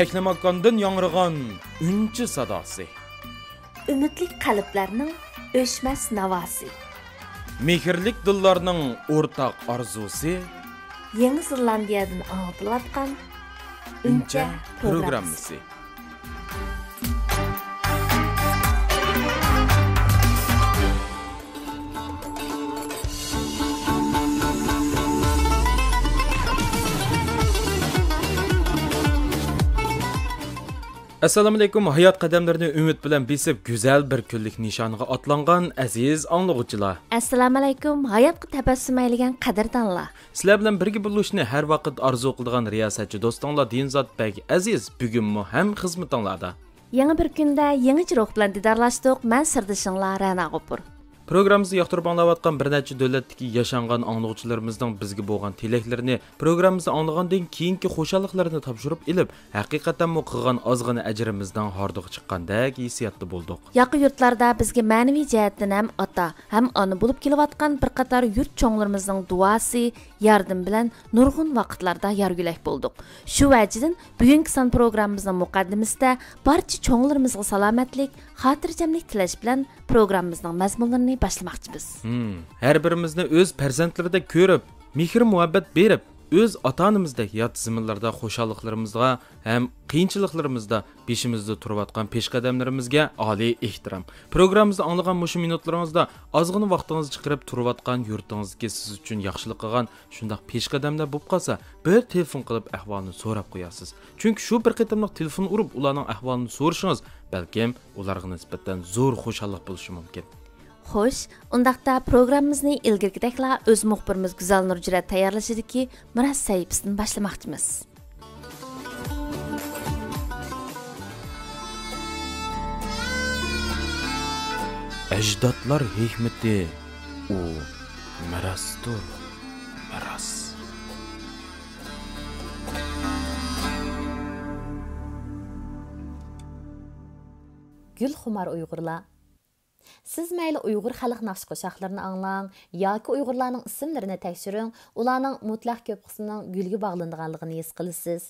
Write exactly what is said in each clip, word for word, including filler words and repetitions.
تەكلىماكاندىن ياڭرىغان ئۈنچە ساداسى. ئۈمىدلىك قەلبلەرنىڭ ئۆچمەس ناۋاسى. مېھىرلىك دىللارنىڭ ئورتاق ئارزۇسى. يېڭى زېلاندىيەدىن ئاڭلىتىلىۋاتقان ئۈنچە ئۈنچە پروگراممىسى. پروگراممىسى. ئەسسالامۇئەلەيكۇم، ھايات قەدەملىرىنى ئۈمىد بىلەن بېسىپ، گۈزەل بىر كۈنلۈك نىشانغا ئاتلانغان ئەزىز ئاڭلىغۇچىلار. ئەسسالامۇئەلەيكۇم، ھاياتقا تەبەسسۇم ئەيلىگەن قەدىردانلار. سىلەر بىلەن بىرگە بولۇشنى ھەر ۋاقىت ئارزۇ قىلىدىغان رىياسەتچى دوستۇڭلار دىنزات بەگ ئەزىز بۈگۈنمۇ ھەم خىزمىتىڭلاردا. يېڭى بىر كۈندە يېڭىچە روھ بىلەن دىدارلاشتۇق. مەن سىردىشىڭلار رەنا غوپۇر. پروگراممىمىزنى ياقتۇرۇپ ئاڭلاۋاتقان بىر نەچچە دۆلەتتىكى ياشانغان ئاڭلىغۇچىلىرىمىزنىڭ بىزگە بولغان تىلەكلىرىنى، پروگراممىمىزنى ئاڭلىغاندىن كېيىنكى خۇشاللىقلىرىنى تاپشۇرۇپ ئېلىپ، ھەقىقەتەنمۇ قىلغان ئازغىنا ئەجرىمىزنىڭ ھاردۇقى چىققاندەك ھېسسىياتتا بولدۇق. ياقا يۇرتلاردا بىزگە مەنىۋى جەھەتتىن ھەم ئاتا، ھەم ئانا بولۇپ كېلىۋاتقان بىر قاتار يۇرت چوڭلىرىمىزنىڭ دۇئاسى، ياردىمى بىلەن نۇرغۇن ۋاقىتلاردا يار يۆلەك بولدۇق. شۇ ۋەجىدىن بۈگۈنكى سان پروگراممىمىزنىڭ مۇقەددىمىسىدە بارچە چوڭلىرىمىزغا سالامەتلىك، خاتىرجەملىك تىلەش بىلەن پروگراممىمىزنىڭ مەزمۇنلىرىنى باشلىماقچىمىز. ھىم، ھەر بىرىمىزنى ئۆز پەرزەنتلىرىدەك كۆرۈپ، مېھىر-مۇھەببەت بېرىپ، ئۆز ئاتا-ئانىمىزدەك يات زېمىنلاردا خۇشاللىقلىرىمىزغا ھەم قىيىنچىلىقلىرىمىزدا بېشىمىزدا تۇرۇۋاتقان پېشقەدەملىرىمىزگە ئالىي ئېھتىرام. پروگراممىمىزنى ئاڭلىغان مۇشۇ مىنۇتلىرىڭىزدا ئازغىنا ۋاقتىڭىزنى چىقىرىپ تۇرۇۋاتقان يۇرتىڭىزدىكى سىز ئۈچۈن ياخشىلىق قىلغان شۇنداق پېشقەدەملەر بولۇپ قالسا، بىر تېلېفون قىلىپ ئەھۋالىنى سوراپ قويارسىز. چۈنكى شۇ بىر قېتىملىق تېلېفون ئۇرۇپ ئۇلارنىڭ ئەھۋالىنى سورىشىڭىز بەلكىم ئۇلارغا نىسبەتەن زور خۇشاللىق بولۇشى مۇمكىن. خوش، ئۇنداقتا پروگراممىمىزنى ئىلگىرىكىدەكلا ئۆز مۇخبىرىمىز گۈزەل نۇرجۈرەت تەييارلىشىدىكى مىراس سەھىپىسىدىن باشلىماقچىمىز. ئەجدادلار ھېكمىتى، ئۇ مىراستۇر، مىراس. گۈلخۇمار ئۇيغۇرلار. سىز مەيلى ئۇيغۇر خەلق ناخشا قوشاقلىرىنى ئاڭلاڭ ياكى ئۇيغۇرلارنىڭ ئىسىملىرىنى تەكشۈرۈڭ، ئۇلارنىڭ مۇتلەق كۆپ قىسمىنىڭ گۈلگە باغلىنىدىغانلىقىنى ھېس قىلىسىز.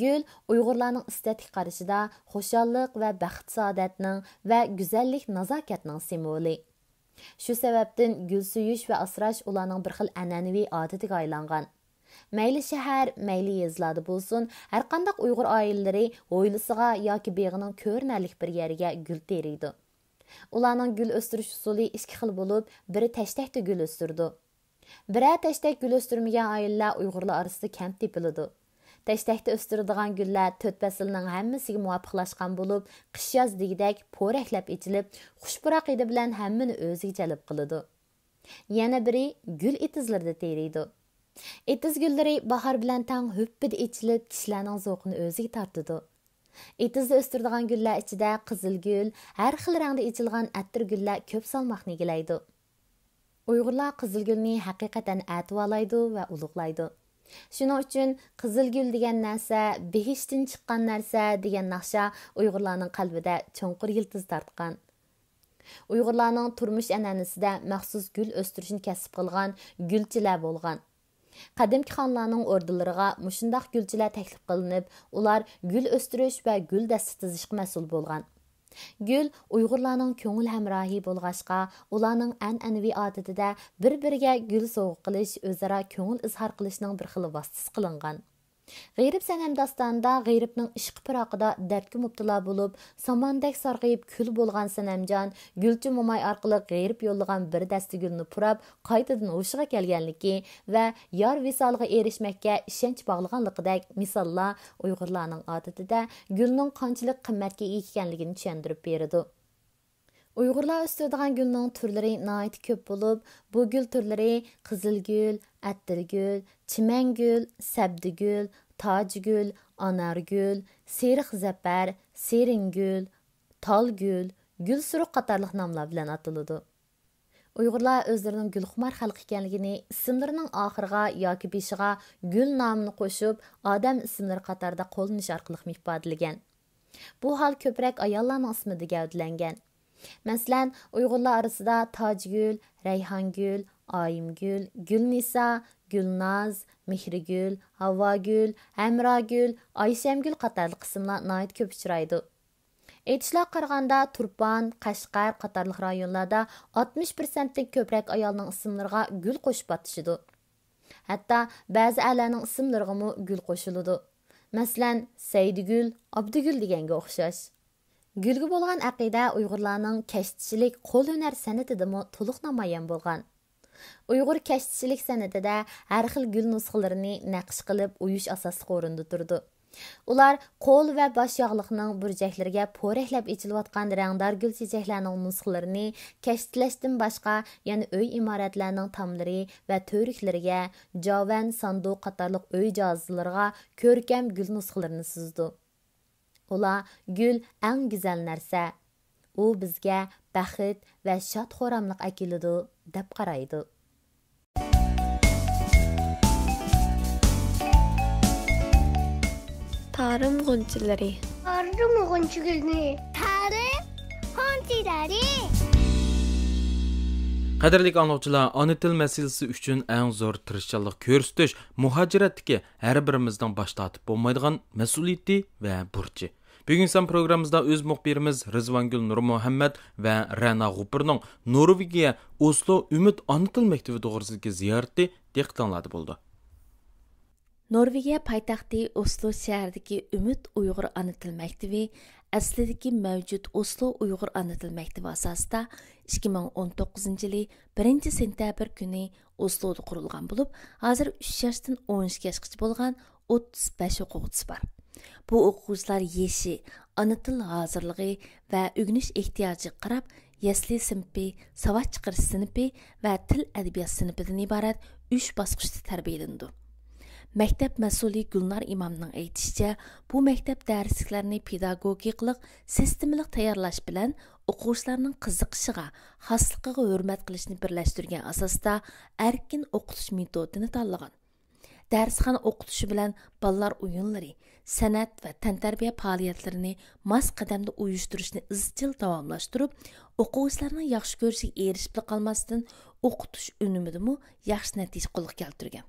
گۈل ئۇيغۇرلارنىڭ ئېستېتىك قارىشىدا خۇشاللىق ۋە بەخت-سائادەتنىڭ ۋە گۈزەللىك-نازاكەتنىڭ سىمۋولى. شۇ سەۋەبتىن گۈل سۆيۈش ۋە ئاسراش ئۇلارنىڭ بىر خىل ئەنئەنىۋى ئادىتىگە ئايلانغان. مەيلى شەھەر، مەيلى يېزىلاردا بولسۇن، ھەرقانداق ئۇيغۇر ئائىلىلىرى ھويلىسىغا ياكى بېغىنىڭ كۆرنەرلىك بىر يەرگە گۈل تېرىيدۇ. ئۇلارنىڭ گۈل ئۆستۈرۈش ئۇسۇلى ئىككى خىل بولۇپ، بىرى تەشتەكتە گۈل ئۆستۈرىدۇ. بىرەر تەشتەك گۈل ئۆستۈرمىگەن ئائىلىلەر ئۇيغۇرلار ئارىسىدا كەم تېپىلىدۇ. تەشتەكتە ئۆستۈرىدىغان گۈللەر تۆت پەسىلنىڭ ھەممىسىگە مۇۋاپىقلاشقان بولۇپ، قىش-ياز دېگۈدەك پورەكلەپ ئېچىلىپ، خۇش پۇراق ھىدى بىلەن ھەممىنى ئۆزىگە جەلپ قىلىدۇ. يەنە بىرى گۈل ئېتىزلىرىدا تېرىيدۇ. ئېتىز گۈللىرى باھار بىلەن تەڭ ھۈپپىدە ئېچىلىپ، كىشىلەرنىڭ زوقىنى ئۆزىگە تارتىدۇ. ئېتىزدا ئۆستۈرىدىغان گۈللەر ئىچىدە قىزىل گۈل، ھەر خىل رەڭدە ئېچىلغان ئەتىر گۈللەر كۆپ سالماقنى ئىگىلەيدۇ. ئۇيغۇرلار قىزىل گۈلنى ھەقىقەتەن ئەتىۋارلايدۇ ۋە ئۇلۇغلايدۇ. شۇنىڭ ئۈچۈن قىزىل گۈل دېگەن نەرسە بېھىشتىن چىققان نەرسە دېگەن ناخشا ئۇيغۇرلارنىڭ قەلبىدە چوڭقۇر يىلتىز تارتقان. ئۇيغۇرلارنىڭ تۇرمۇش ئەنئەنىسىدە مەخسۇس گۈل ئۆستۈرۈشنى كەسىپ قىلغان گۈلچىلەر بولغان. قەدىمكى خانلارنىڭ ئوردىلىرىغا مۇشۇنداق گۈلچىلەر تەكلىپ قىلىنىپ، ئۇلار گۈل ئۆستۈرۈش ۋە گۈل دەستە تىزىشقا مەسئۇل بولغان. گۈل ئۇيغۇرلارنىڭ كۆڭۈل ھەمراھى بولغاچقا، ئۇلارنىڭ ئەنئەنىۋى ئادىتىدە بىر-بىرىگە گۈل سوۋغا قىلىش، ئۆزئارا كۆڭۈل ئىزھار قىلىشنىڭ بىر خىل ۋاسىتىسى قىلىنغان. غېرىب سەنەم داستانىدا غېرىبنىڭ ئىشقى پىراقىدا دەردكە مۇپتىلا بولۇپ، ساماندەك سارغىيىپ كۈل بولغان سەنەمجان گۈلچى موماي ئارقىلىق غېرىب يوللىغان بىر دەستە گۈلنى پۇراپ، قايتىدىن ھوشىغا كەلگەنلىكى ۋە يار ۋىسالىغا ئېرىشمەككە ئىشەنچ باغلىغانلىقىدەك مىساللار ئۇيغۇرلارنىڭ ئادىتىدە گۈلنىڭ قانچىلىك قىممەتكە ئىگە ئىكەنلىكىنى چۈشەندۈرۈپ بېرىدۇ. ئۇيغۇرلار ئۆستۈرىدىغان گۈلنىڭ تۈرلىرى ناھايىتى كۆپ بولۇپ، بۇ گۈل تۈرلىرى قىزىلگۈل، ئەتىرگۈل، چىمەنگۈل، سەبدىگۈل، تاجگۈل، ئانارگۈل، سېرىق زەپەر، سېرىنگۈل، تالگۈل، گۈلسۇرۇق قاتارلىق ناملار بىلەن ئاتىلىدۇ. ئۇيغۇرلار ئۆزلىرىنىڭ گۈلخۇمار خەلق ئىكەنلىكىنى ئىسىملىرىنىڭ ئاخىرىغا ياكى بېشىغا گۈل نامىنى قوشۇپ، ئادەم ئىسىملىرى قاتارىدا قوللىنىش ئارقىلىقمۇ ئىپادىلىگەن. بۇ ھال كۆپرەك ئاياللارنىڭ ئىسمىدا گەۋدىلەنگەن. مەسىلەن، ئۇيغۇرلار ئارىسىدا تاجگۈل، رەيھانگۈل، ئايىمگۈل، گۈلنىسا، گۈلناز، مېھرىگۈل، ھاۋاگۈل، ھەمراگۈل، ئايشەمگۈل قاتارلىق ئىسىملار ناھايىتى كۆپ ئۇچرايدۇ. ئېيتىشلارغا قارىغاندا، تۇرپان، قەشقەر قاتارلىق رايونلاردا ئاتمىش پىرسەنتتىن كۆپرەك ئايالنىڭ ئىسىملىرىغا گۈل قوشۇپ ئاتىشىدۇ. ھەتتا بەزى ئەرلەرنىڭ ئىسىملىرىغىمۇ گۈل قوشۇلىدۇ. مەسىلەن، سەيدىگۈل، ئابدىگۈل دېگەنگە ئوخشاش. گۈلگە بولغان ئەقىدە ئۇيغۇرلارنىڭ كەشتىچىلىك، قول ھۈنەر سەنئىتىدىمۇ تولۇق نامايان بولغان. ئۇيغۇر كەشتىچىلىك سەنئىتىدە ھەر خىل گۈل نۇسخىلىرىنى نەقىش قىلىپ ئويۇش ئاساسلىق ئورۇندا تۇرىدۇ. ئۇلار قول ۋە باش ياغلىقنىڭ بۇرجەكلىرىگە پورەكلەپ ئېچىلىۋاتقان رەڭدار گۈل چېچەكلەرنىڭ نۇسخىلىرىنى كەشتىلەشتىن باشقا، يەنە ئۆي ئىمارەتلەرنىڭ تاملىرى ۋە تۈۋرۈكلىرىگە، جاۋەن، ساندۇق قاتارلىق ئۆي جاھازلىرىغا كۆركەم گۈل نۇسخىلىرىنى سىزىدۇ. ئۇلار گۈل ئەڭ گۈزەل نەرسە، ئۇ بىزگە بەخت ۋە شاد-خۇراملىق ئەكېلىدۇ، دەپ قارايدۇ. تارىم غۇنچىلىرى. تارىم غۇنچىلىرى. تارىم غۇنچىلىرى. قەدىرلىك ئاڭلىغۇچىلار، ئانا تىل مەسىلىسى ئۈچۈن ئەڭ زور تىرىشچانلىق كۆرسىتىش مۇھاجىرەتتىكى ھەر بىرىمىزنىڭ باش تارتىپ بولمايدىغان مەسئۇلىيىتى ۋە بۇرچى. بۈگۈنكى سان پروگراممىمىزدا ئۆز مۇخبىرىمىز رىزۋانگۈل نۇرمۇھەممەت ۋە رەنا غوپۇرنىڭ نورۋېگىيە ئوسلو ئۈمىد ئانا تىل مەكتىپى توغرىسىدىكى زىيارىتى دىققىتىڭلاردا بولىدۇ. نورۋېگىيە پايتەختى ئوسلو شەھىرىدىكى ئۈمىد ئۇيغۇر ئانا تىل مەكتىپى ئەسلىدىكى مەۋجۇت ئوسلو ئۇيغۇر ئانا تىل مەكتىپى ئاساسىدا ئىككى مىڭ ئون توققۇزىنچى يىلى بىرىنچى سېنتەبىر كۈنى ئوسلودا قۇرۇلغان بولۇپ، ھازىر ئۈچ ياشتىن ئون ئىككى ياشقىچە بولغان ئوتتۇز بەش ئوقۇغۇچىسى بار. بۇ ئوقۇغۇچىلار يېشى، ئانا تىل ھازىرلىقى ۋە ئۆگىنىش ئېھتىياجىغا قاراپ، يەسلى سىنىپى، ساۋات چىقىرىش سىنىپى ۋە تىل ئەدەبىيات سىنىپىدىن ئىبارەت ئۈچ باسقۇچتا تەربىيەلىنىدۇ. مەكتەپ مەسئۇلى گۈلنار ئىمامنىڭ ئېيتىشىچە، بۇ مەكتەپ دەرسلىكلەرنى پېداگوگىكىلىق، سىستېمىلىق تەييارلاش بىلەن ئوقۇغۇچىلارنىڭ قىزىقىشىغا، خاسلىقىغا ھۆرمەت قىلىشنى بىرلەشتۈرگەن ئاساستا ئەركىن ئوقۇتۇش مېتودىنى تاللىغان. دەرسخانا ئوقۇتۇشى بىلەن بالىلار ئويۇنلىرى، سەنئەت ۋە تەنتەربىيە پائالىيەتلىرىنى ماس قەدەمدە ئۇيۇشتۇرۇشنى ئىزچىل داۋاملاشتۇرۇپ، ئوقۇغۇچىلارنىڭ ياخشى كۆرۈشىگە ئېرىشىپلا قالماستىن، ئوقۇتۇش ئۈنۈمىدىمۇ ياخشى نەتىجە قولغا كەلتۈرگەن.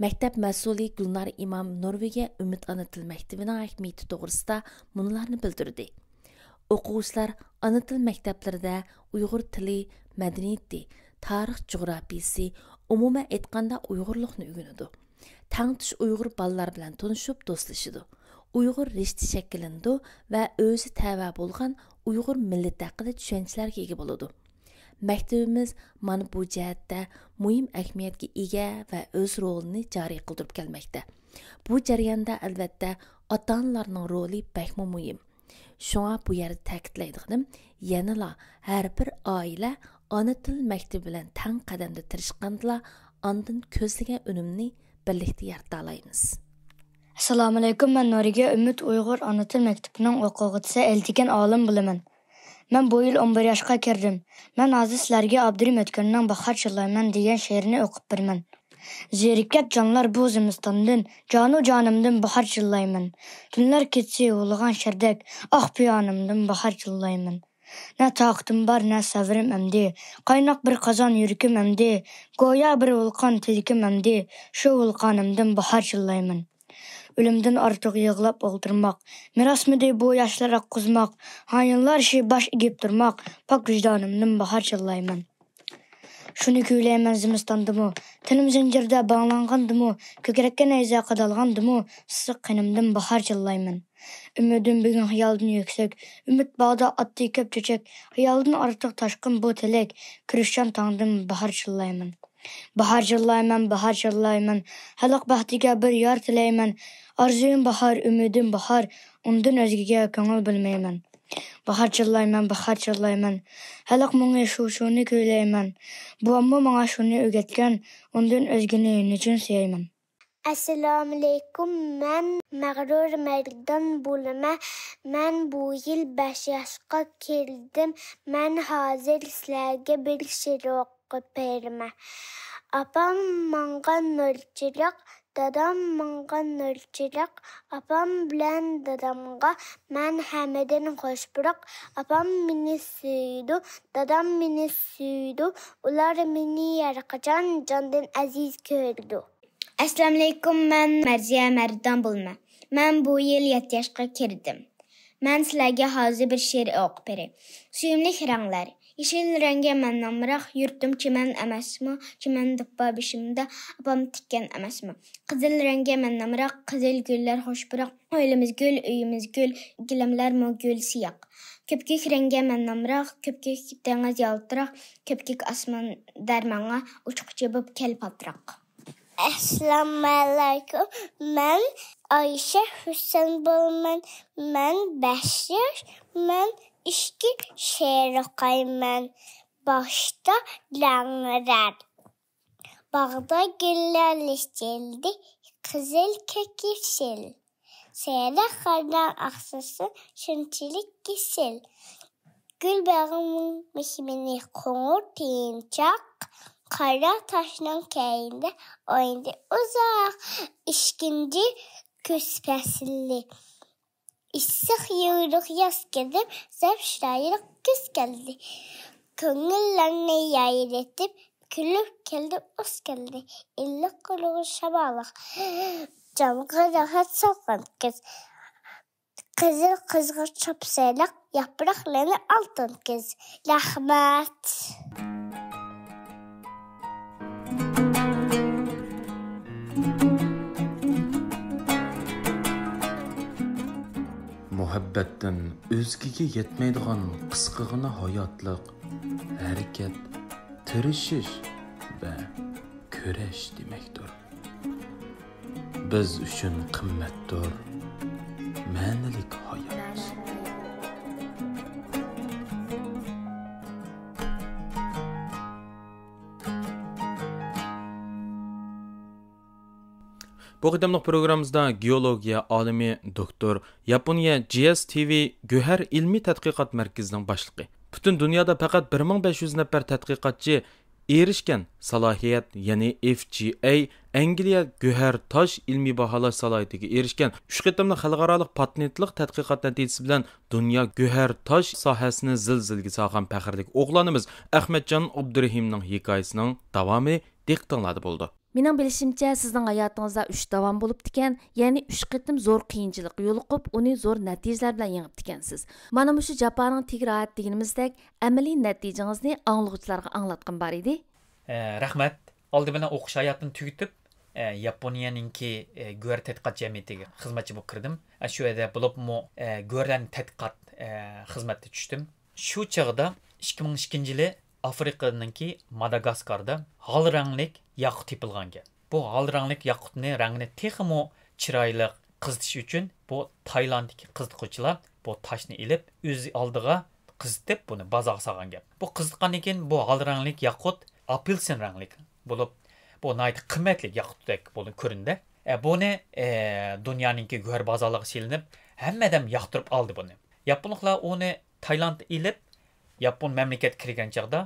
مەكتەپ مەسئۇلى گۈلنار ئىمام نورۋېگىيە ئۈمىد ئانا تىل مەكتىۋىنىڭ ئەھمىيىتى توغرىسىدا مۇنۇلارنى بىلدۈردى. ئوقۇغۇچىلار ئانا تىل مەكتەپلىرىدە ئۇيغۇر تىلى، مەدەنىيىتى، تارىخ جۇغراپىيىسى، ئومۇمەن ئېيتقاندا ئۇيغۇرلۇقنى ئۆگىنىدۇ. تەڭتۇش ئۇيغۇر بالىلار بىلەن تونۇشۇپ دوستلىشىدۇ. ئۇيغۇر رىشتە شەكىللىنىدۇ ۋە ئۆزى تەۋە بولغان ئۇيغۇر مىللىتى ھەققىدە چۈشەنچىلەرگە ئىگە بولىدۇ. مەكتىۋىمىز مانا بۇ جەھەتتە مۇھىم ئەھمىيەتكە ئىگە ۋە ئۆز رولىنى جارى قىلدۇرۇپ كەلمەكتە. بۇ جەرياندا، ئەلۋەتتە، ئاتا-ئانىلارنىڭ رولى بەكمۇ مۇھىم. شۇڭا بۇ يەردە تەكىتلەيدىغىنىم، يەنىلا ھەر بىر ئائىلە ئانا تىل مەكتىپى بىلەن تەڭ قەدەمدە تىرىشقاندىلا، ئاندىن كۆزلىگەن ئۈنۈمنى بىرلىكتە يارىتالايمىز. ئەسسالامۇئەلەيكۇم، مەن نورۋېگىيە ئۈمىد ئۇيغۇر ئانا تىل مەكتىپىنىڭ ئوقۇغۇچىسى ئەلتىگەن ئالىم بولىمەن. مەن بۇ يىل ئون بىر ياشقا كىردىم. مەن ھازىر سىلەرگە ئابدۇرېھىم ئۆتكۈرنىڭ باھار جىللايمەن دېگەن شېئىرىنى ئوقۇپ بېرىمەن. زېرىككەن جانلار بۇ زىمىستاندىن، جانۇ جانىمدىن باھار جىللايمەن. تۈنلەر كېچىسى ھۇۋلىغان شىردەك، ئاھ پىيانىمدىن باھار جىللايمەن. نە تاقىتىم بار، نە سەۋرىم ئەمدى. قايناق بىر قازان يۈرىكىم ئەمدى. گويا بىر ۋۇلقان تىلىكىم ئەمدى. شۇ ۋۇلقانىمدىن باھار جىللايمەن. ئۆلۈمدىن ئارتۇق يىغلاپ ئولتۇرماق، مىراسمىدى بۇ ياشلار ئاققۇزماق؟ خائىنلار ئىشى باش ئېگىپ تۇرماق، پاك ۋىجدانىمدىن باھار جىللايمەن. شۇنى كۈيلەيمەن زىمىستاندىمۇ، تېنىم زەنجىردە باغلانغاندىمۇ، كۆكرەككە نەيزە قادالغاندىمۇ، ئىسسىق قېنىمدىن باھار جىللايمەن. ئۈمىدىم بۈگۈن خىيالدىن يۈكسەك، ئۈمىد باغدا ئاتتى كۆپ چۆچەك، خىيالدىن ئارتۇق تاشقىن بۇ تىلەك، كۈرۈشچان تاڭدىن باھار جىللايمەن. باھار جىللايمەن، باھار جىللايمەن، خەلق بەختىگە بىر يار تىلەيمەن. ئارزۇيۇم باھار، ئۈمىدىم باھار، ئۇندىن ئۆزگىگە كۆڭۈل بۆلمەيمەن. باھار جىللايمەن، باھار جىللايمەن، خەلق مۇڭى شۇ-شۇنى كۈيلەيمەن. بوۋاممۇ ماڭا شۇنى ئۆگەتكەن، ئۇندىن ئۆزگىنى نېچۈن سۆيەيمەن؟ ئەسسالامۇئەلەيكۇم، مەن مەغرۇر مەردان بولىمەن. مەن بۇ يىل بەش ياشقا كىردىم. مەن ھازىر سىلەرگە بىر شېئىر ئوقۇپ بېرىمەن. ئاپام ماڭغان نۇرچىراغ، دادام ماڭا نۇر چىراغ، ئاپام بىلەن دادامغا مەن ھەممىدىن خوش پۇراق. ئاپام مېنى سۆيىدۇ، دادام مېنى سۆيىدۇ، ئۇلار مېنى ھەرقاچان جاندىن ئەزىز كۆرىدۇ. ئەسسالامۇئەلەيكۇم، مەن مەرزىيە مەردان بولىمەن. مەن بۇ يىل يەتتە ياشقا كىردىم. مەن سىلەرگە ھازىر بىر شېئىر ئوقۇپ بېرەي. سۆيۈملۈك رەڭلەر. يېشىل رەڭگە مەن ئامراق، يۇرتۇم چىمەن ئەمەسمۇ؟ چىمەن دۇپپا بېشىمدا، ئاپام تىككەن ئەمەسمۇ؟ قىزىل رەڭگە مەن ئامراق، قىزىل گۈللەر خوش پۇراق. ھويلىمىز گۈل، ئۆيىمىز گۈل، گىلەملەرمۇ گۈل سىياق. كۆپكۆك رەڭگە مەن ئامراق، كۆپكۆك دېڭىز يالتىراق، كۆپكۆك ئاسمان دەرمانغا، ئۇچقۇچى بوپ كەل پاتراق. ئەسسالامۇئەلەيكۇم، مەن ئايشە ھۈسەن بولىمەن. مەن بەش ياش، مەن ئىككى شېئىر ئوقۇيمەن. باشتا رەڭلەر. باغدا گۈللەر يېشىلدى، قىزىل، كۆك، يېشىل. سېرىق قارنىڭ ئاقسىسى شۇنچىلىك يېشىل. گۈل باغرىمنىڭ مېھمىنى قوڭۇر تېيىنچاق، قارا تاشنىڭ كەينىدە ئوينىدى ئۇزاق. ئىككىنچى كۈز پەسلى. ئىسسىق يورۇق ياز كىرىپ، زەپ چىرايلىق كۈز كەلدى. كۆڭۈللەرنى يايرىتىپ، كۈلۈپ كەلدى، ئۇز كەلدى. ئىللىق قۇرۇق شاماللىق، جانغا راھەت سالغان كۈز. قىزىل قىزغا چاپسىلىق، ياپراقلىرى ئالتۇن كۈز. رەھمەت. مۇھەببەتتىن ئۆزگىگە يەتمەيدىغان قىسقىغىنا ھاياتلىق ھەرىكەت، تىرىشىش ۋە كۈرەش دېمەكتۇر. بىز ئۈچۈن قىممەتتۇر مەنىلىك ھايات. بۇ قېتىملىق پروگراممىمىزدا گېئولوگىيە ئالىمى، دوكتور، ياپونىيە جي ئېس تى ۋى گۆھەر ئىلمىي تەتقىقات مەركىزىنىڭ باشلىقى، پۈتۈن دۇنيادا پەقەت بىر مىڭ بەش يۈز نەپەر تەتقىقاتچى ئېرىشكەن سالاھىيەت، يەنى ئېف جى ئەي، ئەنگلىيە گۆھەر تاش ئىلمىي باھالاش سالاھىيىتىگە ئېرىشكەن ئۈچ قېتىملىق خەلقئارالىق پاتېنتلىق تەتقىقات نەتىجىسى بىلەن دۇنيا گۆھەر تاش ساھەسىنى زىلزىلىگە سالغان پەخىرلىك ئوغلانىمىز ئەخمەتجان ئابدۇرېھىمنىڭ ھېكايىسىنىڭ داۋامى دىققىتىڭلاردا بولىدۇ. مېنىڭ بىلىشىمچە، سىزنىڭ ھاياتىڭىزدا ئۈچ داۋام بولۇپتىكەن، يەنى ئۈچ قېتىم زور قىيىنچىلىققا يولۇقۇپ، ئۇنى زور نەتىجىلەر بىلەن يېڭىپتىكەنسىز. مانا مۇشۇ جاپانىڭ تېگى راھەت دېگىنىمىزدەك، ئەمەلىي نەتىجىڭىزنى ئاڭلىغۇچىلارغا ئاڭلاتقۇم بار ئىدى. ئە، رەھمەت. ئالدى بىلەن ئوقۇش ھاياتىنى تۈگىتىپ، ئە، ياپونىيەنىڭكى، ئە، گۆھەر تەتقىقات جەمئىيىتىگە خىزمەتچى بولۇپ كىردىم. ئە، شۇ يەردە بولۇپمۇ، ئە، گۆھەرلەرنى تەتقىقات، ئە، خىزمەتتە چۈشتۈم. شۇ چاغدا ئىككى مىڭ ئىككىنچى يىلى ئافرىقىنىڭكى ماداگاسكاردا ھال رەڭلىك ياقۇت تېپىلغانىكەن. بۇ ھال رەڭلىك ياقۇتنى رەڭگىنى تېخىمۇ چىرايلىق قىزىتىش ئۈچۈن بۇ تايلاندتىكى قىزىتقۇچىلار بۇ تاشنى ئېلىپ، ئۆز ئالدىغا قىزىتىپ، بۇنى بازارغا سالغان گەپ. بۇ قىزىتقاندىن كېيىن بۇ ھال رەڭلىك ياقۇت ئاپېلسىن رەڭلىك بولۇپ، بۇ ناھايىتى قىممەتلىك ياقۇتتەك بولۇپ كۆرۈندى. ئە، بۇنى، ئە، دۇنيانىڭكى گۆھەر بازارلىرىغا سېلىنىپ، ھەممە ئادەم ياقتۇرۇپ ئالدى بۇنى. ياپونلۇقلار ئۇنى تايلاندتا ئېلىپ، ياپون مەملىكەتكە كىرگەن چاغدا،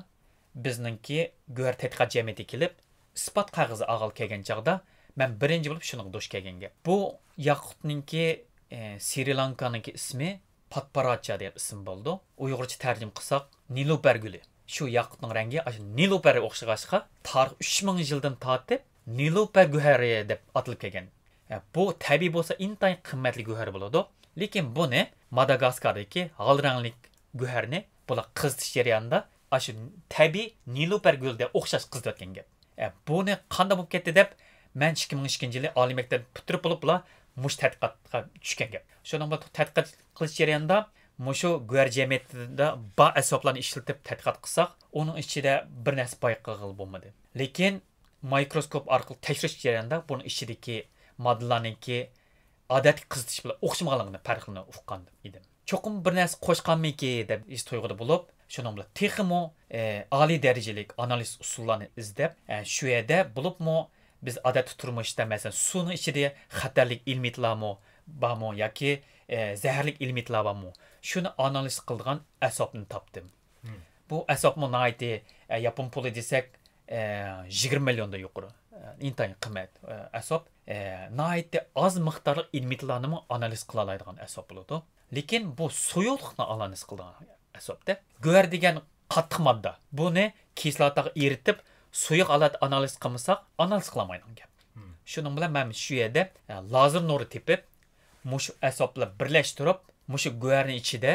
بىزنىڭكى گۆھەر تەتقىقات جەمئىيىتىگە كېلىپ، ئىسپات قەغىزى ئالغىلى كەلگەن چاغدا، مەن بىرىنچى بولۇپ شۇنىڭغا دۇچ كەلگەن گەپ. بۇ ياقۇتنىڭكى، ئە، سرى لانكانىڭكى ئىسمى پاتپاراچا دەپ ئىسىم بولىدۇ. ئۇيغۇرچە تەرجىمە قىلساق، نېلۇپەر گۈلى. شۇ ياقۇتنىڭ رەڭگى ئاشۇ نېلۇپەرگە ئوخشىغاچقا، تارىخ ئۈچ مىڭ يىلدىن تارتىپ نېلۇپەر گۆھىرى دەپ ئاتىلىپ كەلگەن. ئە، بۇ تەبىئىي بولسا ئىنتايىن قىممەتلىك گۆھەر بولىدۇ. لېكىن بۇنى ماداگاسكاردىكى ھال رەڭلىك گۆھەرنى بۇلار قىزىتىش جەريانىدا ئاشۇ تەبىئىي نېلۇپەر گۈلىدە ئوخشاش قىزىتىۋەتكەن گەپ. ئە، بۇنى قانداق بولۇپ كەتتى دەپ، مەن ئىككى مىڭ ئىككىنچى يىلى ئالىي مەكتەپنى پۈتتۈرۈپ بولۇپلا مۇشۇ تەتقىقاتقا چۈشكەن گەپ. شۇنىڭ بىلەن تەتقىقات قىلىش جەريانىدا مۇشۇ گۆھەر جەمئىيىتىدە بار ئەسۋابلارنى ئىشلىتىپ تەتقىقات قىلساق، ئۇنىڭ ئىچىدە بىر نەرسە بايقىغىلى بولمىدى. لېكىن مىكروسكوپ ئارقىلىق تەكشۈرۈش جەريانىدا بۇنىڭ ئىچىدىكى ماددىلارنىڭكى ئادەتتىكى قىزىتىش بىلەن ئوخشىمىغانلىقىنى پەرقىنى ئۇققان ئىدىم. چوقۇم بىر نەرسە قوشقانمىكى دەپ ھېس تۇيغۇدا بولۇپ، شۇنىڭ بىلەن تېخىمۇ، ئە، ئالىي دەرىجىلىك ئانالىز ئۇسۇللارنى ئىزدەپ، ئە، شۇ يەردە بولۇپمۇ بىز ئادەتتە تۇرمۇشتا، مەسىلەن، سۇنىڭ ئىچىدە خەتەرلىك ئېلېمېنتلارمۇ بارمۇ ياكى، ئە، زەھەرلىك ئېلېمېنتلار بارمۇ، شۇنى ئانالىز قىلىدىغان ئەسۋابنى تاپتىم. بۇ ئەسۋابمۇ ناھايىتى، ئە، ياپون پۇلى دېسەك، ئە، يىگىرمە مىليوندىن يۇقىرى، ئە، ئىنتايىن قىممەت ئەسۋاب. ناھايىتى ئاز مىقدارلىق ئېلېمېنتلارنىمۇ ئانالىز قىلالايدىغان ئەسۋاب بولىدۇ. لېكىن بۇ سۇيۇقلۇقنى ئانالىز قىلىدىغان ئەسۋابتا. گۆھەر دېگەن قاتتىق ماددا. بۇنى كىسلاتاغا ئېرىتىپ، سۇيۇق ھالەتتە ئانالىز قىلمىساق، ئانالىز قىلالمايدىغان گەپ. شۇنىڭ بىلەن مەن شۇ يەردە لازېر نۇرى تېپىپ، مۇشۇ ئەسۋابلار بىرلەشتۈرۈپ، مۇشۇ گۆھەرنىڭ ئىچىدە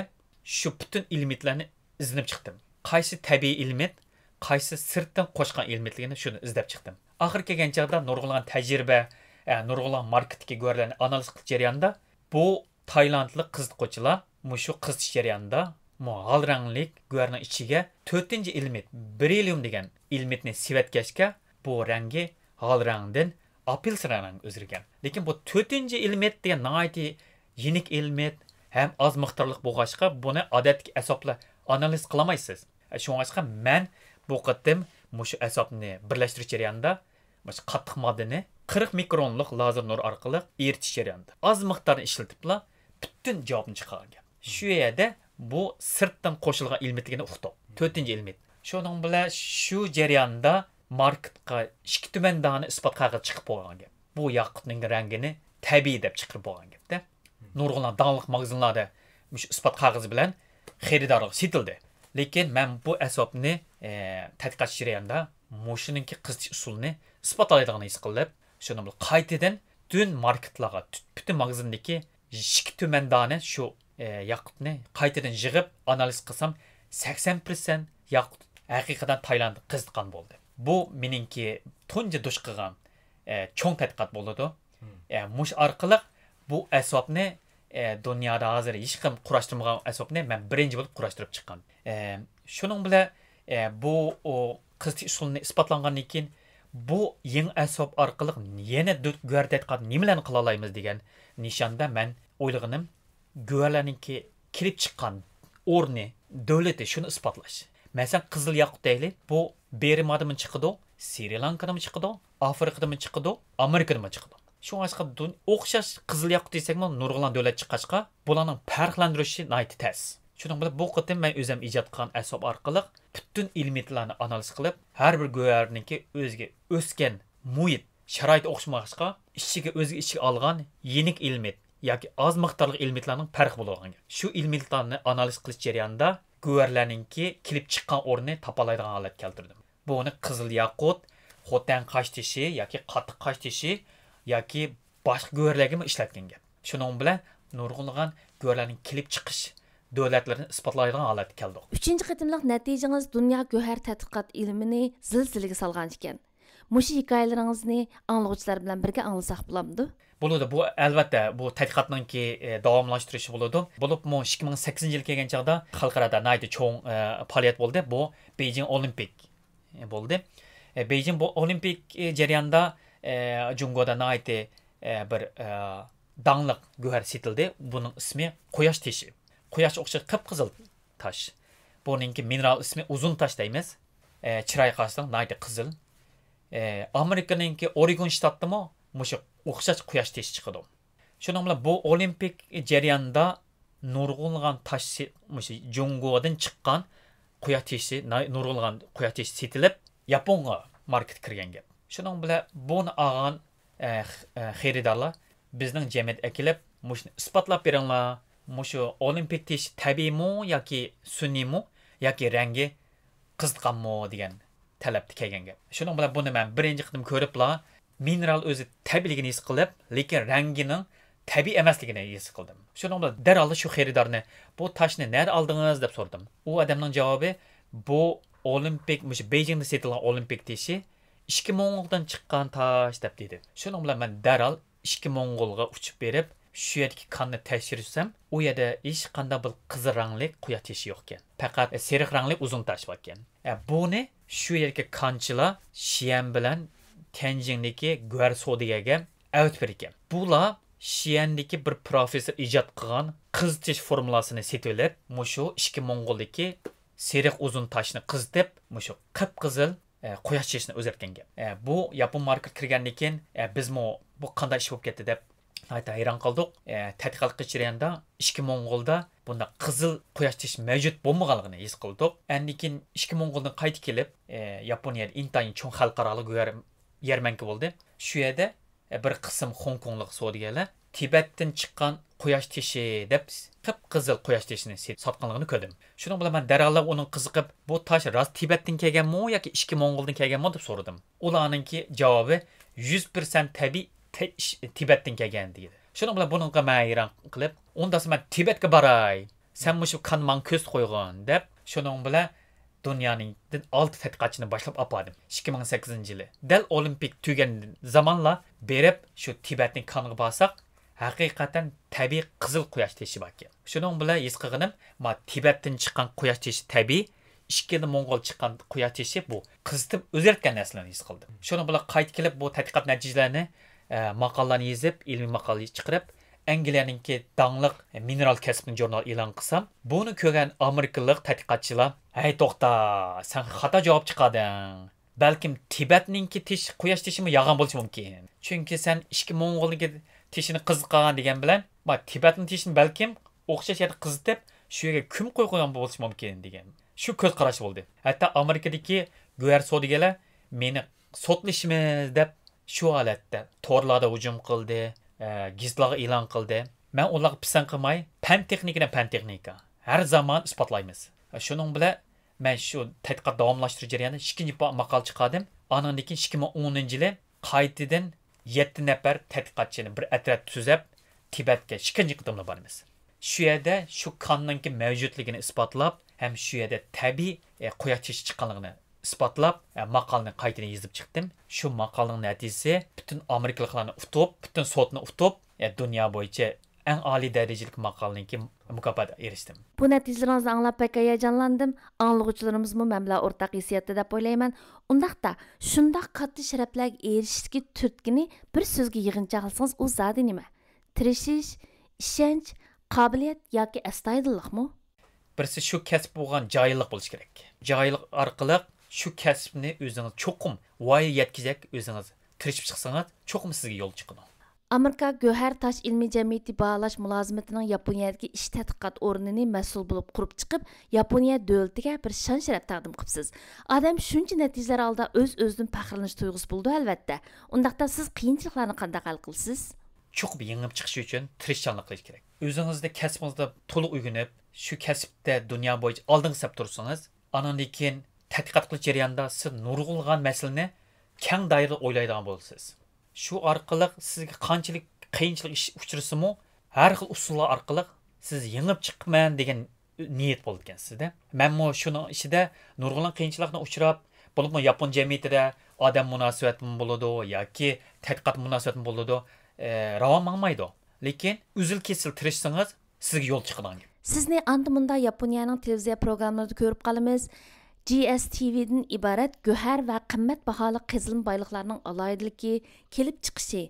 شۇ پۈتۈن ئېلېمېنتلارنى ئىزدىنىپ چىقتىم. قايسى تەبىئىي ئېلېمېنت، قايسى سىرتتىن قوشقان ئېلېمېنتلىكىنى شۇنى ئىزدەپ چىقتىم. ئاخىرى كەلگەن چاغدا نۇرغۇنلىغان تەجرىبە، ئە، نۇرغۇنلىغان ماركېتتىكى گۆھەرلەرنى ئانالىز قىلىش جەريانىدا بۇ تايلاندلىق قىزىتقۇچىلار مۇشۇ قىزىتىش جەريانىدا مۇ ھال رەڭلىك گۆھەرنىڭ ئىچىگە تۆتىنچى ئېلېمېنت، بېرىللىيۇم دېگەن ئېلېمېنتنى سېۋەتكەچكە، بۇ رەڭگى ھال رەڭدىن ئاپېلسىن رەڭگە ئۆزگەرگەن. لېكىن بۇ تۆتىنچى ئېلېمېنت دېگەن ناھايىتى يېنىك ئېلېمېنت ھەم ئاز مىقدارلىق بولغاچقا، بۇنى ئادەتتىكى ئەسۋابلار ئانالىز قىلالمايسىز. شۇڭلاشقا مەن بۇ قېتىم مۇشۇ ئەسۋابنى بىرلەشتۈرۈش جەريانىدا مۇشۇ قاتتىق ماددىنى قىرىق مىكرونلۇق لازېر نۇر ئارقىلىق ئېرىتىش جەريانىدا ئاز مىقدارنى ئىشلىتىپلا پۈتۈن جاۋابنى چىقارغان گەپ. شۇ يەردە بۇ سىرتتىن قوشۇلغان ئېلېمېنتلىكىنى ئۇقتۇق. تۆتىنچى ئېلېمېنت. شۇنىڭ بىلەن شۇ جەرياندا ماركېتقا ئىككى تۈمەن دانە ئىسپات قەغەز چىقىپ بولغان گەپ. بۇ ياقۇتنىڭ رەڭگىنى تەبىئىي دەپ چىقىرىپ بولغان گەپتە. نۇرغۇنلىغان داڭلىق ماگىزىنلاردا مۇشۇ ئىسپات قەغىزى بىلەن خېرىدارغا سېتىلدى. لېكىن مەن بۇ ئەسۋابنى، ئە، تەتقىقات جەريانىدا مۇشۇنىڭكى قىزىتىش ئۇسۇلىنى ئىسپاتلايدىغاننى ھېس قىلىپ، شۇنىڭ بىلەن قايتىدىن پۈتۈن ماركېتلارغا، پۈتۈن ماگىزىندىكى ئىككى تۈمەن دانە شۇ، ئە، ياقۇتنى قايتىدىن يىغىپ ئانالىز قىلسام، سەكسەن پىرسەنت ياقۇت ھەقىقەتەن تايلانددا قىزىتقان بولدى. بۇ مېنىڭكى تۇنجى دۇچ قىلغان، ئە، چوڭ تەتقىقات بولىدۇ. ئە، مۇشۇ ئارقىلىق بۇ ئەسۋابنى، ئە، دۇنيادا ھازىر ھېچكىم قۇراشتۇرمىغان ئەسۋابنى مەن بىرىنچى بولۇپ قۇراشتۇرۇپ چىققان. ئە، شۇنىڭ بىلەن، ئە، بۇ، ئۇ، قىزىتىش ئۇسۇلىنى ئىسپاتلانغاندىن كېيىن، بۇ يېڭى ئەسۋاب ئارقىلىق يەنە دۆ-، گۆھەر تەتقىقات نېمىلەرنى قىلالايمىز دېگەن نىشاندا مەن ئويلىغىنىم، گۆھەرلەرنىڭكى كېلىپ چىققان ئورنى، دۆلىتى، شۇنى ئىسپاتلاش. مەسىلەن، قىزىل ياقۇت دەيلى، بۇ بىرمادىمۇ چىقىدۇ، سرى لانكىدىمۇ چىقىدۇ، ئافرىقىدىمۇ چىقىدۇ، ئامېرىكىدىمۇ چىقىدۇ. شۇڭلاشقا دۇن-، ئوخشاش قىزىل ياقۇت دېسەكمۇ نۇرغۇنلىغان دۆلەت چىققاچقا، بۇلارنىڭ پەرقلەندۈرۈشى ناھايىتى تەس. شۇنىڭ بىلەن بۇ قېتىم مەن ئۆزۈم ئىجاد قىلغان ئەسۋاب ئارقىلىق پۈتۈن ئېلېمېنتلارنى ئانالىز قىلىپ، ھەر بىر گۆھەرنىڭكى ئۆزىگە ئۆسكەن مۇھىت، شارائىتى ئوخشىمىغاچقا، ئىچىگە، ئۆزىگە ئىچىگە ئالغان يېنىك ئېلېمېنت ياكى ئاز مىقدارلىق ئېلېمېنتلارنىڭ پەرقى بولىدىغان گەپ. شۇ ئېلېمېنتلارنى ئانالىز قىلىش جەريانىدا گۆھەرلەرنىڭكى كېلىپ چىققان ئورنىنى تاپالايدىغان ھالەتكە كەلتۈردۈم. بۇنى قىزىل ياقۇت، خوتەن قاش تېشى ياكى قاتتىق قاش تېشى ياكى باشقا گۆھەرلەرگىمۇ ئىشلەتكەن گەپ. شۇنىڭ بىلەن نۇرغۇنلىغان گۆھەرلەرنىڭ كېلىپ چىقىش دۆلەتلىرىنى ئىسپاتلايدىغان ھالەتكە كەلدۇق. ئۈچىنچى قېتىملىق نەتىجىڭىز دۇنيا گۆھەر تەتقىقات ئېلىمىنى زىلزىلىگە سالغان ئىكەن. مۇشۇ ھېكايىلىرىڭىزنى ئاڭلىغۇچىلار بىلەن بىرگە ئاڭلىساق بولامدۇ؟ بولىدۇ. بۇ، ئەلۋەتتە، بۇ تەتقىقاتنىڭكى، ئە، داۋاملاشتۇرۇشى بولىدۇ. بولۇپمۇ ئىككى مىڭ سەككىزىنچى يىل كەلگەن چاغدا خەلقئارادا ناھايىتى چوڭ، ئە، پائالىيەت بولدى. بۇ بېيجىڭ ئولىمپىك، ئە، بولدى. ئە، بېيجىڭ بۇ ئولىمپىك، ئە، جەريانىدا، ئە، جۇڭگودا ناھايىتى، ئە، بىر، ئە، داڭلىق گۆھەر سېتىلدى. بۇنىڭ ئىسمى قۇياش تېشى. قۇياشقا ئوخشاش قىپقىزىل تاش. بۇنىڭكى مىنېرال ئىسمى ئۇزۇن تاش دەيمىز. ئە، چىرايىغا قارىساڭ ناھايىتى قىزىل. ئە، ئامېرىكىنىڭكى ئورېگون شتاتتىمۇ مۇشۇ ئوخشاش قۇياش تېشى چىقىدۇ. شۇنىڭ بىلەن بۇ ئولىمپىك جەريانىدا نۇرغۇنلىغان تاش سې-، مۇشۇ جۇڭگودىن چىققان قۇياش تېشى، ناي-، نۇرغۇنلىغان قۇياش تېشى سېتىلىپ، ياپونغا ماركېتقا كىرگەن گەپ. شۇنىڭ بىلەن بۇنى ئالغان، ئە، خ-، ئە، خېرىدارلار بىزنىڭ جەمئىيەتكە ئەكېلىپ، مۇشۇنى ئىسپاتلاپ بېرىڭلار، مۇشۇ ئولىمپىك تېشى تەبىئىيمۇ ياكى سۈنئىيمۇ ياكى رەڭگى قىزىتقانمۇ دېگەن تەلەپتە كەلگەن گەپ. شۇنىڭ بىلەن بۇنى مەن بىرىنچى قېتىم كۆرۈپلا، مىنېرال ئۆزى تەبىئىيلىكىنى ھېس قىلىپ، لېكىن رەڭگىنىڭ تەبىئىي ئەمەسلىكىنى ھېس قىلدىم. شۇنىڭ بىلەن دەرھاللا شۇ خېرىدارنى، «بۇ تاشنى نەدە ئالدىڭىز؟» دەپ سورىدىم. ئۇ ئادەمنىڭ جاۋابى، «بۇ ئولىمپىك، مۇشۇ بېيجىڭدا سېتىلغان ئولىمپىك تېشى، ئىچكى موڭغۇلدىن چىققان تاش» دەپ دېدى. شۇنىڭ بىلەن مەن دەرھال ئىچكى موڭغۇلغا ئۇچۇپ بېرىپ، شۇ يەردىكى كاننى تەكشۈرسەم، ئۇ يەردە ھېچقانداق بىر قىزىل رەڭلىك قۇياش تېشى يوقكەن. پەقەت سېرىق رەڭلىك ئۇزۇن تاش باركەن. ئە، بۇنى شۇ يەردىكى كانچىلار شيەن بىلەن تيەنجىڭدىكى گۆھەر سودىگەرگە ئەۋەتىپ بېرىدىكەن. بۇلار شيەندىكى بىر پروفېسسور ئىجاد قىلغان قىزىتىش فورمۇلاسىنى سېتىۋېلىپ، مۇشۇ ئىچكى موڭغۇلدىكى سېرىق ئۇزۇن تاشنى قىزىتىپ، مۇشۇ قىپقىزىل، ئە، قۇياش تېشىنى ئۆزگەرتكەن گەپ. ئە، بۇ ياپون ماركېتقا كىرگەندىن كېيىن، ئە، بىزمۇ بۇ قانداق ئىش بولۇپ كەتتى دەپ ناھايىتى ھەيران قالدۇق. ئە، تەتقىقات قىلىش جەريانىدا ئىچكى موڭغۇلدا بۇنداق قىزىل قۇياش تېشى مەۋجۇت بولمىغانلىقىنى ھېس قىلدۇق. ئاندىن كېيىن ئىچكى موڭغۇلدىن قايتىپ كېلىپ، ئە، ياپونىيەدە ئىنتايىن چوڭ خەلقئارالىق گۆھەر يەرمەنكە بولدى. شۇ يەردە بىر قىسىم خوڭكوڭلۇق سودىگەرلەر تىبەتتىن چىققان قۇياش تېشى دەپ قىپقىزىل قۇياش تېشىنى سېتىپ ساتقانلىقىنى كۆردۈم. شۇنىڭ بىلەن مەن دەرھاللا ئۇنىڭغا قىزىقىپ، بۇ تاش راست تىبەتتىن كەلگەنمۇ ياكى ئىچكى موڭغۇلدىن كەلگەنمۇ دەپ سورىدىم. ئۇلارنىڭكى جاۋابى يۈز پىرسەنت تەبىئىي تە-، ئىش-، تىبەتتىن كەلگەن دېدى. شۇنىڭ بىلەن بۇنىڭغا مەن ھەيران قېلىپ، ئۇنداقسا مەن تىبەتكە باراي، سەن مۇشۇ كاننى ماڭا كۆرسىتىپ قويغىن دەپ، شۇنىڭ بىلەن دۇنيانىڭدىن ئالتە تەتقىقاتچىنى باشلاپ ئاپاردىم. ئىككى مىڭ سەككىزىنچى يىلى دەل ئولىمپىك تۈگىگەن زامانلا بېرىپ، شۇ تىبەتنىڭ كانىغا بارساق، ھەقىقەتەن تەبىئىي قىزىل قۇياش تېشى باركەن. شۇنىڭ بىلەن ھېس قىلغىنىم، ما تىبەتتىن چىققان قۇياش تېشى تەبىئىي، ئىچكىرىدىن موڭغۇل چىققان قۇياش تېشى بۇ قىزىتىپ ئۆزگەرتكەن نەرسىلەرنى ھېس قىلدىم. شۇنىڭ بىلەن قايتا كېلىپ بۇ تەتقىقات نەتىجىلەرنى، ئە، ماقالىلەرنى يېزىپ، ئىلمىي ماقالە چىقىرىپ، ئەنگلىيەنىڭكى داڭلىق مىنېرال كەسپىنىڭ ژۇرنالى ئېلان قىلسام، بۇنى كۆرگەن ئامېرىكىلىق تەتقىقاتچىلار، ھەي توختا، سەن خاتا جاۋاب چىقاردىڭ. بەلكىم تىبەتنىڭكى تېشى، قۇياش تېشىمۇ يالغان بولۇشى مۇمكىن. چۈنكى سەن ئىچكى موڭغۇلنىڭكى تېشىنى قىزىتقان دېگەن بىلەن، ما تىبەتنىڭ تېشىنى بەلكىم ئوخشاش يەردە قىزىتىپ، شۇ يەرگە كۆمۈپ قويغان بولۇشى مۇمكىن دېگەن. شۇ كۆز قاراش بولدى. ھەتتا ئامېرىكىدىكى گۆھەر سودىگەرلەر مېنى سوتلىشىمىز دەپ شۇ ھالەتتە تورلاردا ھۇجۇم قىلدى، ئە، گېزىتلارغا ئېلان قىلدى. مەن ئۇلارغا پىسەنت قىلماي، پەن تېخنىكىدىن پەن تېخنىكا. ھەر زامان ئىسپاتلايمىز. شۇنىڭ بىلەن مەن شۇ تەتقىقات داۋاملاشتۇرۇش جەريانىدا ئىككىنچى پا-، ماقالە چىقاردىم. ئانىڭدىن كېيىن ئىككى مىڭ ئونىنچى يىلى قايتىدىن يەتتە نەپەر تەتقىقاتچىنى بىر ئەترەت تۈزەپ، تىبەتكە ئىككىنچى قېتىملا بارىمىز. شۇ يەردە شۇ كاننىڭكى مەۋجۇتلۇقىنى ئىسپاتلاپ، ھەم شۇ يەردە تەبىئىي، ئە، قۇياش تېشى چىققانلىقىنى ئىسپاتلاپ، ئە، ماقالىنى قايتىدىن يېزىپ چىقتىم. شۇ ماقالىنىڭ نەتىجىسى پۈتۈن ئامېرىكىلىقلارنى ئۇتۇپ، پۈتۈن سوتنى ئۇتۇپ، ئە، دۇنيا بويىچە ئەڭ ئالىي دەرىجىلىك ماقالىنىڭكى مۇكاپاتىغا ئېرىشتىم. بۇ نەتىجىلىرىڭىزنى ئاڭلاپ بەك ھاياجانلاندىم. ئاڭلىغۇچىلىرىمىزمۇ مەن بىلەن ئورتاق ھېسسىياتتا دەپ ئويلايمەن. ئۇنداقتا، شۇنداق كاتتا شەرەپلەرگە ئېرىشىشتىكى تۈرتكىنى بىر سۆزگە يىغىنچاقلىسىڭىز، ئۇ زادى نېمە؟ تىرىشىش، ئىشەنچ، قابىلىيەت ياكى ئەستايىدىللىقمۇ؟ بىرسى شۇ كەسىپ بولغان جاھىللىق بولۇشى كېرەك. جاھىللىق ئارقىلىق شۇ كەسىپنى ئۆزىڭىز چوقۇم ۋايىگە يەتكۈزەك ئۆزىڭىز تىرىشىپ چىقسىڭىز، چوقۇم سىزگە يول چىقىدۇ. ئامېرىكا گۆھەر تاش ئىلمىي جەمئىيىتى باھالاش مۇلازىمىتىنىڭ ياپونىيەدىكى ئىش تەتقىقات ئورنىنى مەسئۇل بولۇپ قۇرۇپ چىقىپ، ياپونىيە دۆلىتىگە بىر شان-شەرەپ تەقدىم قىپسىز. ئادەم شۇنچە نەتىجىلەر ئالدىدا ئۆز-ئۆزىدىن پەخىرلىنىش تۇيغۇسى بولىدۇ، ئەلۋەتتە. ئۇنداقتا سىز قىيىنچىلىقلارنى قانداق ھەل قىلىسىز؟ چوقۇم يېڭىپ چىقىش ئۈچۈن تىرىشچانلىق قىلىش كېرەك. ئۆزىڭىزنى كەسپىڭىزدە تولا ئۆگىنىپ، شۇ كەسىپتە دۇنيا بويىچە ئالدىنقى سەپتە تۇرسىڭىز، ئانىڭدىن كېيىن تەتقىقات قىلىش جەريانىدا سىز نۇرغۇنلىغان مەسىلىنى كەڭ دائىرىدە ئويلايدىغان بولىسىز. شۇ ئارقىلىق سىزگە قانچىلىك قىيىنچىلىق ئىش ئۇچرىسىمۇ، ھەر خىل ئۇسۇللار ئارقىلىق سىز يېڭىپ چىقىمەن دېگەن نىيەت بولىدىكەن سىزدە. مەنمۇ شۇنىڭ ئىچىدە نۇرغۇنلىغان قىيىنچىلىقنى ئۇچراپ، بولۇپمۇ ياپون جەمئىيىتىدە ئادەم مۇناسىۋەتمۇ بولىدۇ ياكى تەتقىقات مۇناسىۋەتمۇ بولىدۇ، ئە، راۋان ماڭمايدۇ. لېكىن ئۈزۈل-كېسىل تىرىشسىڭىز، سىزگە يول چىقىدىغان گەپ. سىزنى ئاندا-مۇندا ياپونىيەنىڭ تېلېۋىزىيە پروگراممىلىرىدا كۆرۈپ قالىمىز. جي ئېس تى ۋىدىن ئىبارەت گۆھەر ۋە قىممەت باھالىق قېزىلما بايلىقلارنىڭ ئالاھىدىلىكى، كېلىپ چىقىشى،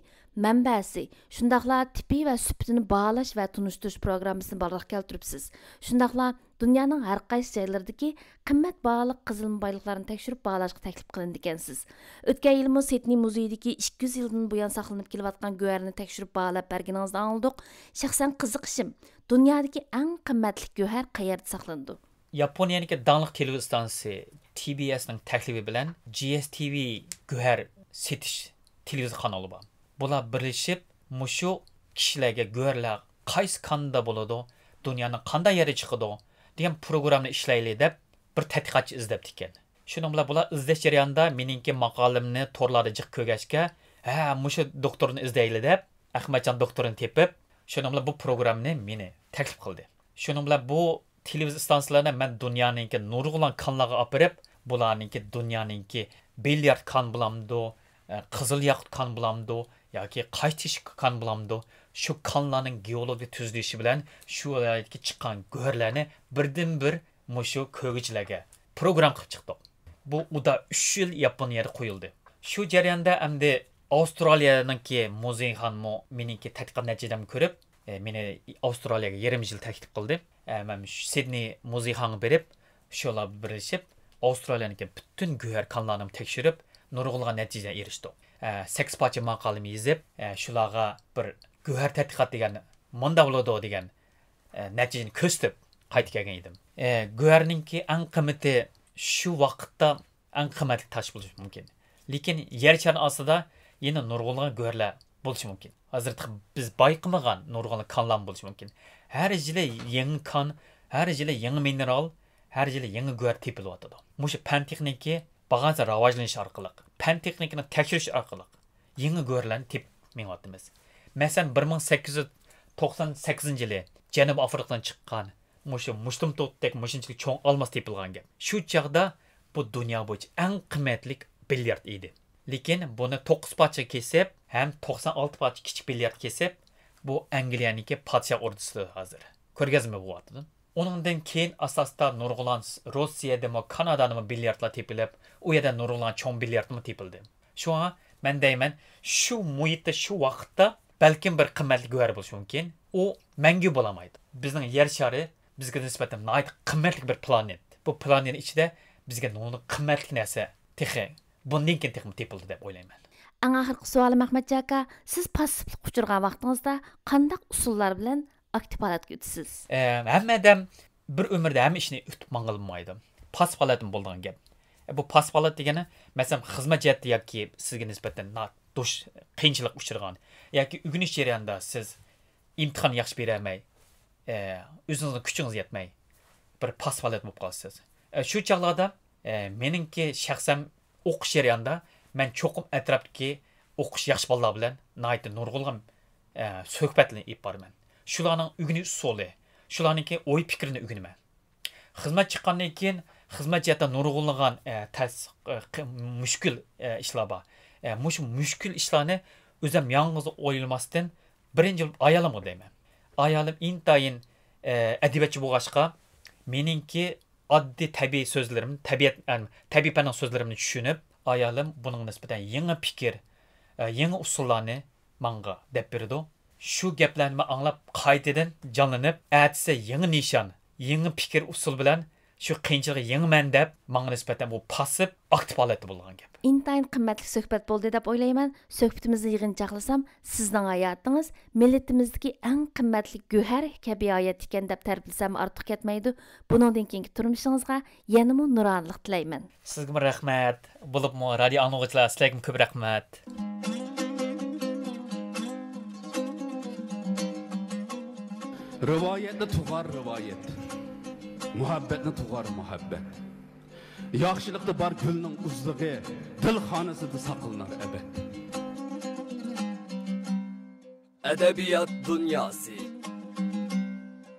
مەنبەسى، شۇنداقلا تىپى ۋە سۈپىتىنى باھالاش ۋە تونۇشتۇرۇش پروگراممىسىنى بالدۇرراق كەلتۈرۈپسىز. شۇنداقلا دۇنيانىڭ ھەر قايسى جايلىرىدىكى قىممەت باھالىق قېزىلما بايلىقلارنى تەكشۈرۈپ باھالاشقا تەكلىپ قىلىنىدىكەنسىز. ئۆتكەن يىلمۇ سىدنېي مۇزېيىدىكى ئىككى يۈز يىلدىن بۇيان ساقلىنىپ كېلىۋاتقان گۆھەرنى تەكشۈرۈپ باھالاپ بەرگىنىڭىزنى ئاڭلىدۇق. شەخسەن قىزىقىشىم، دۇنيادىكى ئەڭ قىممەتلىك گۆھەر قەيەردە ساقلىنىدۇ؟ ياپونىيەدىكى داڭلىق تېلېۋىزىيە ئىستانسىسى تى بى ئېس نىڭ تەكلىپى بىلەن جي ئېس تى ۋى گۆھەر سېتىش تېلېۋىزىيە قانىلى بار. بۇلار بىرلىشىپ مۇشۇ كىشىلەرگە گۆھەرلەر قايسى كاندا بولىدۇ، دۇنيانىڭ قانداق يېرى چىقىدۇ دېگەن پروگراممىنى ئىشلەيلى دەپ بىر تەتقىقاتچى ئىزدەپتىكەن. شۇنىڭ بىلەن بۇلار ئىزدەش جەريانىدا مېنىڭكى ماقالەمنى تورلاردا جىق كۆرگەچكە، ھە، مۇشۇ دوختۇرنى ئىزدەيلى دەپ، ئەخمەتجان دوختۇرنى تېپىپ، شۇنىڭ بىلەن بۇ پروگراممىنى مېنى تەكلىپ قىلدى. شۇنىڭ بىلەن بۇ تېلېۋىزىيە ئىستانسىلىرىنى مەن دۇنيانىڭكى نۇرغۇنلىغان كانلارغا ئاپىرىپ، بۇلارنىڭكى دۇنيانىڭكى بىليارد كان بولامدۇ، ئە، قىزىل ياقۇت كان بولامدۇ ياكى قايسى تېشى كان بولامدۇ، شۇ كانلارنىڭ گېئولوگىيە تۈزۈلۈشى بىلەن شۇ ۋىلايەتكە چىققان گۆھەرلەرنى بىردىنبىر مۇشۇ كۆرگۈچىلەرگە پروگرامما قىلىپ چىقتۇق. بۇ ئۇدا ئۈچ يىل ياپونىيەدە قويۇلدى. شۇ جەرياندا ئەمدى ئاۋسترالىيەنىڭكى مۇزېيخانىمۇ مېنىڭكى تەتقىقات نەتىجەمنى كۆرۈپ، ئە، مېنى ئاۋسترالىيەگە يېرىم يىل تەكلىپ قىلدى. ئە، مەن شۇ سىدنېي مۇزېيخانىغا بېرىپ، شۇلار بىرلىشىپ ئاۋسترالىيەنىڭكى پۈتۈن گۆھەر كانلارنىمۇ تەكشۈرۈپ، نۇرغۇنلىغان نەتىجىگە ئېرىشتۇق. ئە، سەككىز پارچە ماقالىمۇ يېزىپ، ئە، شۇلارغا بىر گۆھەر تەتقىقات دېگەن مۇنداق بولىدۇ دېگەن، ئە، نەتىجىنى كۆرسىتىپ قايتىپ كەلگەن ئىدىم. ئە، گۆھەرنىڭكى ئەڭ قىممىتى شۇ ۋاقىتتا ئەڭ قىممەتلىك تاش بولۇشى مۇمكىن. لېكىن يەر شارىنىڭ ئاستىدا يەنە نۇرغۇنلىغان گۆھەرلەر بولۇشى مۇمكىن. ھازىر تېخى بىز بايقىمىغان نۇرغۇنلىغان كانلارمۇ بولۇشى مۇمكىن. ھەر يىلى يېڭى كان، ھەر يىلى يېڭى مىنېرال، ھەر يىلى يېڭى گۆھەر تېپىلىۋاتىدۇ. مۇشۇ پەن تېخنىكا بارغانسېرى راۋاجلىنىش ئارقىلىق، پەن تېخنىكىنى تەكشۈرۈش ئارقىلىق يېڭى گۆھەرلەرنى تېپىپ مېڭىۋاتىمىز. مەسىلەن، بىر مىڭ سەككىز يۈز توقسان سەككىزىنچى يىلى جەنۇبىي ئافرىقىدىن چىققان مۇشۇ مۇشتۇمتۇتتەك مۇشۇنچىلىك چوڭ ئالماس تېپىلغان گەپ. شۇ چاغدا بۇ دۇنيا بويىچە ئەڭ قىممەتلىك بىليارت ئىدى. لېكىن بۇنى توققۇز پارچىغا كېسىپ، ھەم توقسان ئالتە پارچە كىچىك بىليارت كېسىپ، بۇ ئەنگلىيەنىڭكى پادىشاھ ئوردىسىدا ھازىر. كۆرگەزمە بولۇۋاتىدۇ. ئۇنىڭدىن كېيىن ئاستا-ئاستا نۇرغۇنلىغان روسىيەدىمۇ، كانادادىمۇ بىليارتلار تېپىلىپ، ئۇ يەردە نۇرغۇنلىغان چوڭ بىليارتمۇ تېپىلدى. شۇڭا مەن دەيمەن، شۇ مۇھىتتا، شۇ ۋاقىتتا بەلكىم بىر قىممەتلىك گۆھەر بولۇشى مۇمكىن. ئۇ مەڭگۈ بولالمايدۇ. بىزنىڭ يەر شارى بىزگە نىسبەتەن ناھايىتى قىممەتلىك بىر پلانېت. بۇ پلانېتنىڭ ئىچىدە بىزگە نۇرغۇن قىممەتلىك نەرسە تېخى، بۇندىن كېيىن تېخىمۇ تېپىلىدۇ دەپ ئويلايمەن. ئەڭ ئاخىرقى سوئالىم، ئەخمەتجان ئاكا، سىز پاسسىپلىققا ئۇچرىغان ۋاقتىڭىزدا قانداق ئۇسۇللار بىلەن ئاكتىپ ھالەتكە ئۆتىسىز؟ ئە، ھەممە ئادەم بىر ئۆمۈردە ھەممە ئىشنى ئۆتۈپ ماڭغىلى بولمايدۇ. پاسسىپ ھالەتمۇ بولىدىغان گەپ. ئە، بۇ پاسسىپ ھالەت دېگىنى، مەسىلەن، خىزمەت جەھەتتە ياكى سىزگە نىسبەتەن نا-، دوش-، قىيىنچىلىققا ئۇچرىغان ياكى ئۆگىنىش جەريانىدا سىز ئىمتىھان ياخشى بېرەلمەي، ئە، ئۆزىڭىزنىڭ كۈچىڭىز يەتمەي، بىر پاسسىپ ھالەت بولۇپ قالىسىز. ئە، شۇ چاغلاردا، ئە، مېنىڭكى شەخسەن ئوقۇش جەريانىدا مەن چوقۇم ئەتراپتىكى ئوقۇش ياخشى بالىلار بىلەن ناھايىتى نۇرغۇنلىغان، ئە، سۆھبەتلەرنى ئېلىپ بارىمەن. شۇلارنىڭ ئۆگىنىش ئۇسۇلى، شۇلارنىڭكى ئوي پىكرىنى ئۆگىنىمەن. خىزمەت چىققاندىن كېيىن خىزمەت جەھەتتە نۇرغۇنلىغان، ئە، تەس-، ئە، قى-، مۈشكۈل، ئە، ئىشلار بار. ئە، مۇشۇ مۈشكۈل ئىشلارنى ئۆزۈم يالغۇز ئويلىماستىن، بىرىنچى بولۇپ ئايالىمغا دەيمەن. ئايالىم ئىنتايىن، ئە، ئەدەبىياتچى بولغاچقا، مېنىڭكى ئاددىي تەبىئىي سۆزلىرىم، تەبىئەت، ئەم، تەبىئىي پەننىڭ سۆزلىرىمنى چۈشىنىپ، ئايالىم بۇنىڭغا نىسبەتەن يېڭى پىكىر، ئە، يېڭى ئۇسۇللارنى ماڭا دەپ بېرىدۇ. شۇ گەپلەرنى مەن ئاڭلاپ، قايتىدىن جانلىنىپ، ئەتىسى يېڭى نىشان، يېڭى پىكىر ئۇسۇل بىلەن شۇ قىيىنچىلىققا يېڭىمەن دەپ، ماڭا نىسبەتەن بۇ پاسسىپ، ئاكتىپ ھالەتتە بولىدىغان گەپ. ئىنتايىن قىممەتلىك سۆھبەت بولدى دەپ ئويلايمەن. سۆھبىتىمىزنى يىغىنچاقلىسام، سىزنىڭ ھاياتىڭىز مىللىتىمىزدىكى ئەڭ قىممەتلىك گۆھەر كەبى ھايات ئىكەن دەپ تەرىپلىسەم ئارتۇق كەتمەيدۇ. بۇنىڭدىن كېيىنكى تۇرمۇشىڭىزغا يەنىمۇ نۇرانىلىق تىلەيمەن. سىزگىمۇ رەھمەت. بولۇپمۇ رادىيو ئاڭلىغۇچىلار، سىلەرگىمۇ كۆپ رەھمەت. رىۋايەتنى تۇغار رىۋايەت، مۇھەببەتنى تۇغار مۇھەببەت. ياخشىلىقتا بار گۈلنىڭ ئۇزلۇقى، دىل خانىسىدا ساقلىنار ئەبەد. ئەدەبىيات دۇنياسى.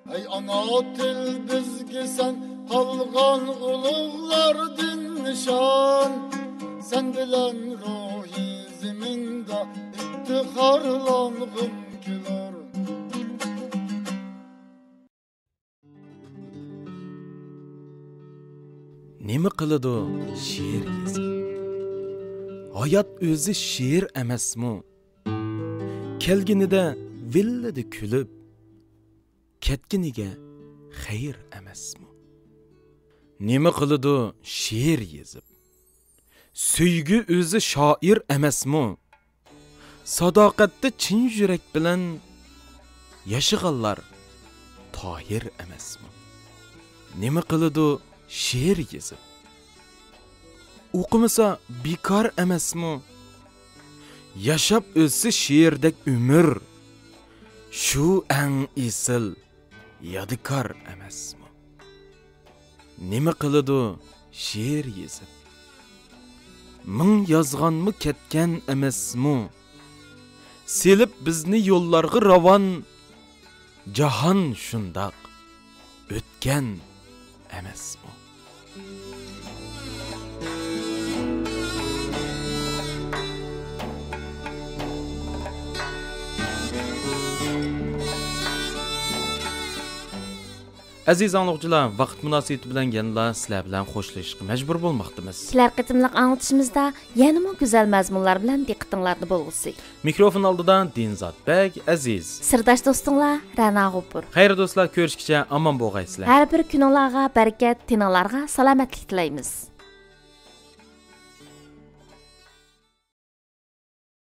ئەي ئانا تىل بىزگە سەن قالغان ئۇلۇغلاردىن نىشان، سەن بىلەن روھى زېمىندا ئىپتىخارلانغۇم كېلۇر. نېمە قىلىدۇ شېئىر يېزىپ؟ ھايات ئۆزى شېئىر ئەمەسمۇ؟ كەلگىنىدە ۋىللىدە كۈلۈپ، كەتكىنىگە خەير ئەمەسمۇ؟ نېمە قىلىدۇ شېئىر يېزىپ؟ سۆيگۈ ئۆزى شائىر ئەمەسمۇ؟ ساداقەتتە چىن يۈرەك بىلەن ياشىغانلار تاھىر ئەمەسمۇ؟ نېمە قىلىدۇ شېئىر يېزىپ؟ ئوقۇمىسا بىكار ئەمەسمۇ؟ ياشاپ ئۆتسە شېئىردەك ئۆمۈر، شۇ ئەڭ ئېسىل يادىكار ئەمەسمۇ؟ نېمە قىلىدۇ شېئىر يېزىپ؟ مىڭ يازغانمۇ كەتكەن ئەمەسمۇ؟ سېلىپ بىزنى يوللارغا راۋان، جاھان شۇنداق ئۆتكەن ئەمەسمۇ؟ ئەزىز ئاڭلىغۇچىلار، ۋاقىت مۇناسىۋىتى بىلەن يەنىلا سىلەر بىلەن خوشلىشىشقا مەجبۇر بولماقتىمىز. كېلەر قېتىملىق ئاڭلىتىشىمىزدا يەنىمۇ گۈزەل مەزمۇنلار بىلەن دىققىتىڭلاردا بولغۇسى. مىكروفون ئالدىدا دىنزات بەگ ئەزىز. سىرداش دوستۇڭلار رەنا غوپۇر. خەير دوستلار، كۆرۈشكىچە ئامان بولغايسىلەر. ھەر بىر كۈنۈڭلارغا بەرىكەت، تېنىڭلارغا سالامەتلىك تىلەيمىز.